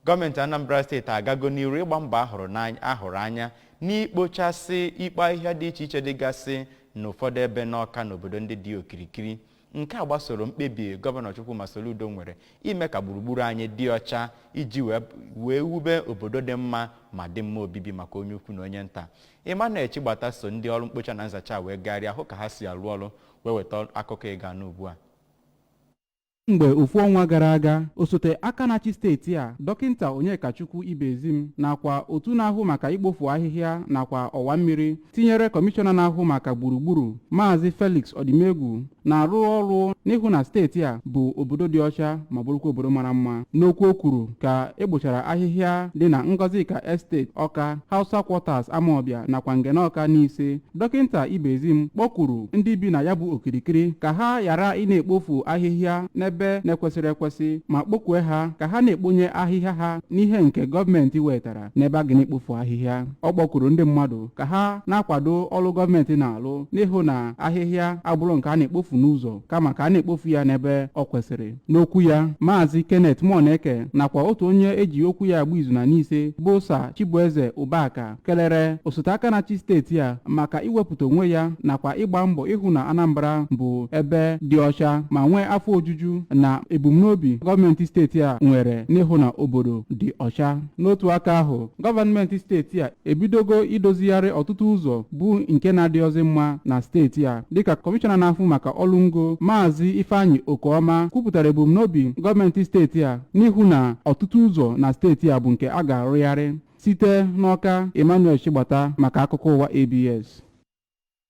Gọọmenti Anambra Steeti agago n'iru ịgba mbọ ahụrụ anya n'ikpochasị ikpo ahịhịa dị iche iche dịgasị n'ụfọdụ ebe n'Ọka na obodo ndị dị okirikiri. Nke a gbasoro mkpebi Gọvanọ Chukwuma Soludo nwere ime ka gburugburu anyị dị ọcha iji wee wube obodo dị mma ma dị mma obibi maka onye ukwu na onye nta. Emmanuel Chigbata so ndị ọrụ mkpocha na nzacha wee gagharịa hụ ka ha si alụ ọrụ, wee weta akụkọ ịga n'ugbu a. Mgbe ofu ọnwa gara aga, osote aka na-achị steeti a, Dọkịnta Onyekachukwu Ibezim, nakwa otu na-ahụ maka ikpofu ahịhịa nakwa ọwa mmiri, tinyere kọmishọna na-ahụ maka gburugburu, Maazị Felix Ọdịmegwu, na-arụ ọrụ n'ịhụ na steeti a bụ obodo dị ọcha ma bụrụkwa obodo mara mma. N'okwu o kwuru ka ekpochara ahịhịa dị na Ngọzika Estate Ọka, Hausa Quarters Amawbịa nakwa Ngene Ọka Nise, Dọkịnta Ibezim kpọkuru ndị bi na ya bụ okirikiri ka ha ghara ị na-ekpofu ahịhịa n'ebe na-ekwesịrị ekwesị, ma kpọkue ha ka ha na-ekponye ahịhịa ha n'ihe nke gọọmenti wetara n'ebe a ga na-ekpofu ahịhịa. Ọ kpọkuru ndị mmadụ ka ha na-akwado ọrụ gọọmenti na-alụ n'ịhụ na ahịhịa abụrụ nke a na-ekpofu n'ụzọ, kama ka a na-ekpofu ya n'ebe ọ kwesịrị. N'okwu ya, Maazị Kenneth Muoneke nakwa otu onye eji okwu ya agba izu na Nise bụ Sir Chibueze Ụbaka kelere osote aka na-achị steeti a maka iwepụta onwe ya nakwa ịgba mbọ ịhụ na Anambra bụ ebe dị ọcha ma nwee afọ ojuju na ebumnobi gọọmenti steeti a nwere n'ịhụ na obodo dị ọcha. N'otu aka ahụ, gọọmenti steeti a ebidogo idozigharị ọtụtụ ụzọ bụ nke na-adịghịzị mma na steeti a, dịka kọmishọna na-ahụ maka ọrụ ngo, Maazị Ifeanyị Okeọma, kwupụtara ebumnobi gọọmenti steeti a n'ịhụ na ọtụtụ ụzọ na steeti a bụ nke a ga-arụgharị. Site n'Ọka, Emmanuel Chigbata maka akụkọ ụwa ABS.